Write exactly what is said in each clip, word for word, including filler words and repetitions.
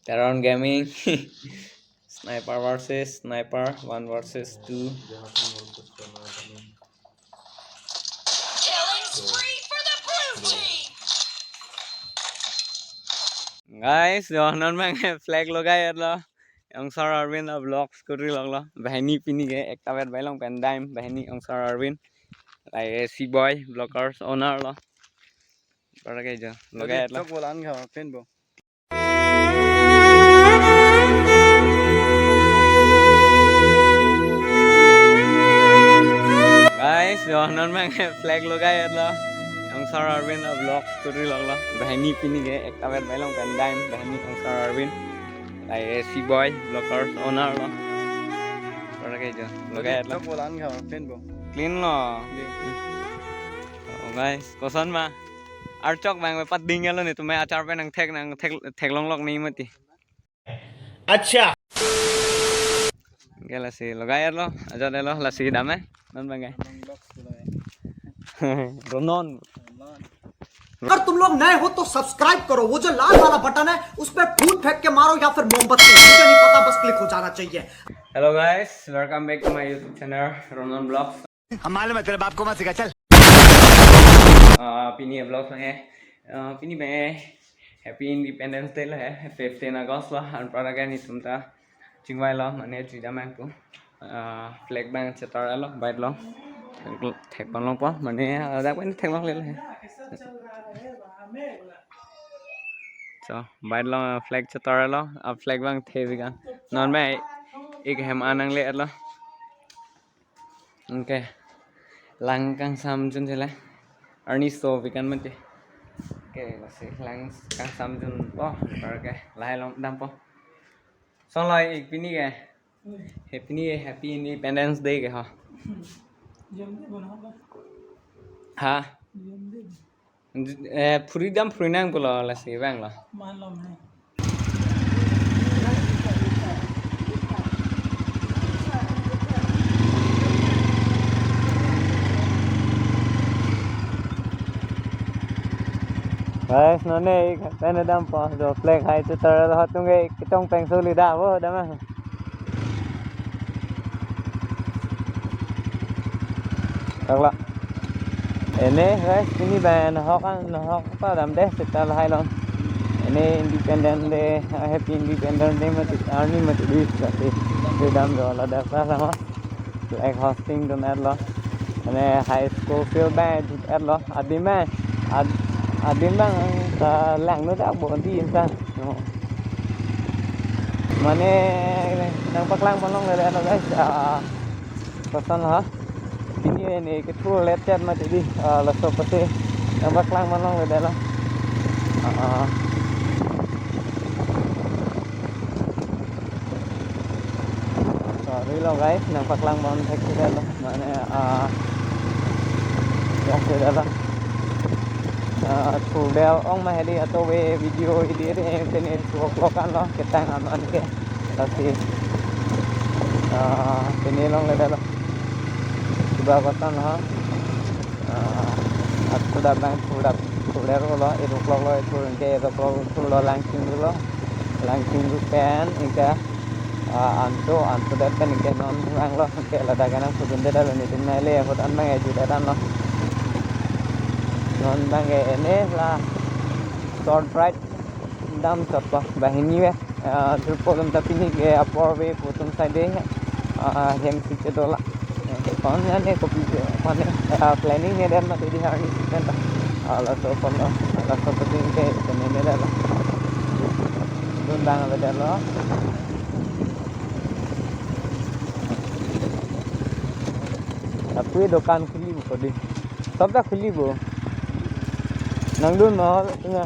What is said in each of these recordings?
Teron Gaming. Sniper versus sniper, one versus two. Killing spree for the blue team. Guys, jo non abang flag logai etlo. Yongsor Arvind a vlogs kuri longlo. Banghini pini ke ekta vet bai long pen dam banghini Yongsor Arvind. Like a C boy vloggers owner lo. Para ke jo logai etlo. Chok bolan kha pen bo. Guys, jo non abang flag logai etlo. Yongsor Arvind a vlogs kuri longlo. Banghini pini ke ekta vet bai long pen dam banghini Yongsor Arvind. Like a C boy vloggers owner lo. Para ke jo logai etlo. Chok bolan kha pen bo. Clean lo. Di. Oh, guys, koson ma? Archok abang vet pat ding lo ne tumai achar pen nangthek nangthek theklong lok ni mati. Acha. Ke lasi logai etlo, ajat etlo, lasi dam eh. Non abang ke. Ronon. अगर तुम लोग नए हो तो सब्सक्राइब करो, वो जो लाल वाला बटन है उस पर फूट फेंक के मारो या फिर मोमबत्ती, मुझे नहीं पता, बस क्लिक हो जाना चाहिए। Hello guys, welcome back to my YouTube channel Ronon Vlogs. हम मालूम है तेरे बाप को मत सिखा, चल। Ah, pini vlog lo he. Ah, pini abang Happy Independence Day lo he, fifteen August lo, anpar ke netum ta chingvai lo, mane chidam abang pu. Ah, flag abang chetar lo, bait lo. Thek, thek pon longpo, mane, ah, dak pen theklong le lo he. So, bait lo, flag chetar lo, ah, flag abang the bikan. Non abang ik hem anang le lo. Okay. Lang kangsam jun chele. Arni so bikan mati. Okay, lasi lang kangsam junpo. Okay, lahai long dampo. Song lo ik pini ke. Happy ni, Happy Independence Day ke ho. Ha? Eh, phuri dam phuri nang pulo lasi abang lo. Malom hai. Guys, non ne ik pen dampo, jo flag hai chetar lo, hatung ke ik chetong peng suli da bo dam. Taklo. Ene guys, pini abang nahok an, nahok ta dam deh, seta lahai long. Ene Independence Day, Happy Independence Day mati, arni mati di, tapi di dam do lo dak ta sama. Flag hoisting dun etlo. Ene high school field abang jut etlo. Adim abang, ad-, adim abang ta lang no dak bo di inta. Mane nangpaklang pon longle lo guys. Ah, koson ha. Pini ene kethur let chat mati di. Ah, laso pasi nangpaklang pon longle lo. Ah, ah. Sorry lo guys, nangpaklang pon thek si lo. Mane, ah, yok si lo. Ah, thurdel ong ma hedi ato ve video edit eh, pini two o'clock an lo, ketang an an ke. Lasi, ah, pini longle lo. Coba koson ha. Ah, ato dak abang thur dak thurdel lo, eight o'clock lo, thur ke eight o'clock thur lo lang chinglu lo. Lang chinglu pen, ingke, ah, anto, anto det pen ingke non vang lo, ingke ladak nangpudun det lo netum nai le, ahut an abang ejut det an lo. Non abang ke ene la short ride dam chotpo, banghini ve, ah, thurpo dam ta pini ke apor ve pu atum side, ah, hem si chedola. Kon ane kopi mane, ah, planning ne den mati di arni si pen ta. Ah, laso pon lo, laso pon ke pen ne den lo. Dun dang lo den lo. Aphi dokan khuli bo kodi. Sob ta khuli bo. Nangdun ma hol tunga.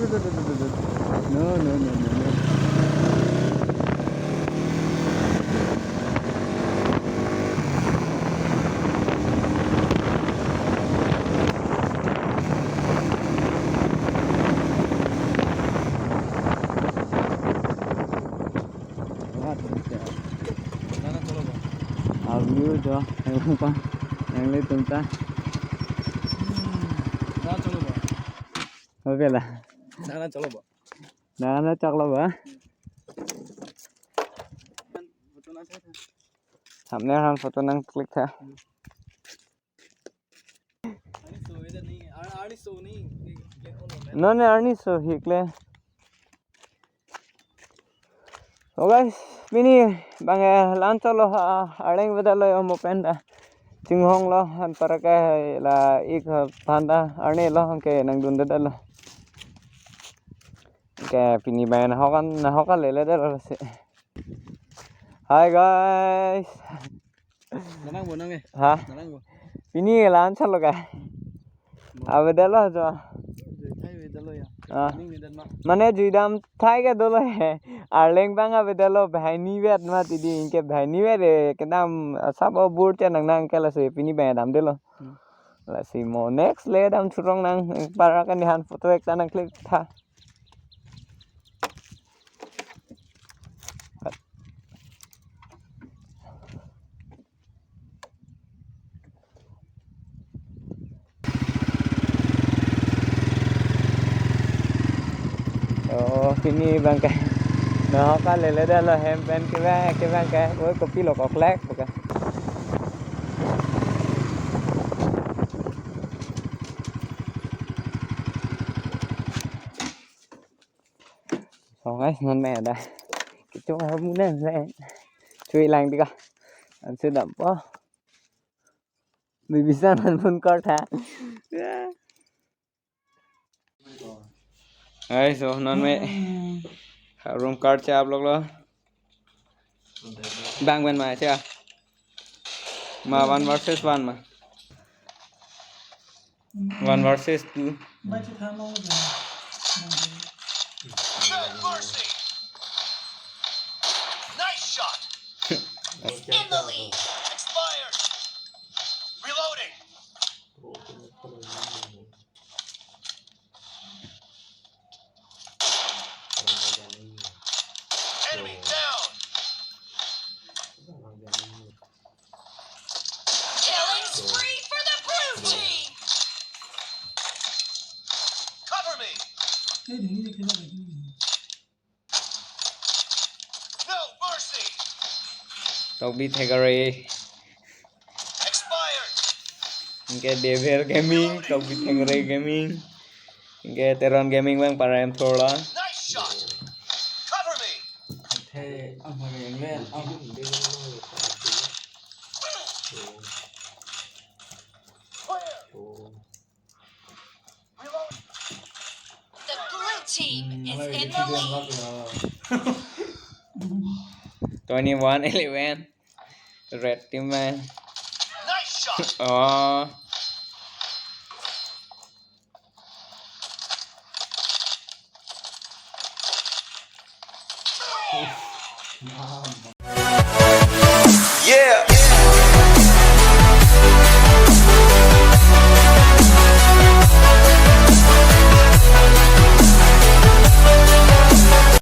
No, no, no, no, no. Army jo, yang lupa, yang lihat tuntas. Oke lah. Nana chalo ba. Nana chalo ba. Thumbnail han photo nang click tha. Ani so ida ni, ani so ni. No, no, ani so hikle. So guys, pini bang, eh, la-an cholo ha, arleng beda lo yo mo pen ta. Chinghong lo, anparke la ik phan ta, arni lo, anke nangdun deda lo. Anke pini bang nahok an, nahok an lele delo si. Hi guys. Nanang bo nang eh. Ha? Nanang bo. Pini la-an cholo ka. Avedetlo jo. Jui thai avedetlo ya. Ah. Ning ni dan ma. Mane jui dam thai ke dolo he. Arleng bang avedetlo, banghini vet mati di, anke banghini vet e, kedam asap o bur che nang nang ke lasi pini bang damdetlo. Hmm. Lasi mo next le dam churong nang, para kan dihan photo ekta nang click tha. Oh, pini bang ke. Nahok an lele delo hem pen ke bang, ke bang ke. Oi, kopi lo koklek, bukan. So guys, non me da. Kitu ha munan le. Chui lang di ka. An sedap po. Bibisan han pun kar tha. Guys, so non me. Room card che aap log lo. Bang pen ma che. Ma one versus one ma. One versus two. No mercy. Nice shot. In the lead. Expired. Reloading. Enemy down. Killing spree for the blue team. Cover me. No mercy. Tokbi Thengre. Expired. Anke Devil Gaming, Tokbi Thengre Gaming. Anke Teron Gaming bang para em thor la. Nice shot. Cover me. Hey, ang mageng le, ang. Clear. The blue team is in the lead. Twenty-one eleven. Red team man. Nice shot. Oh. Yeah.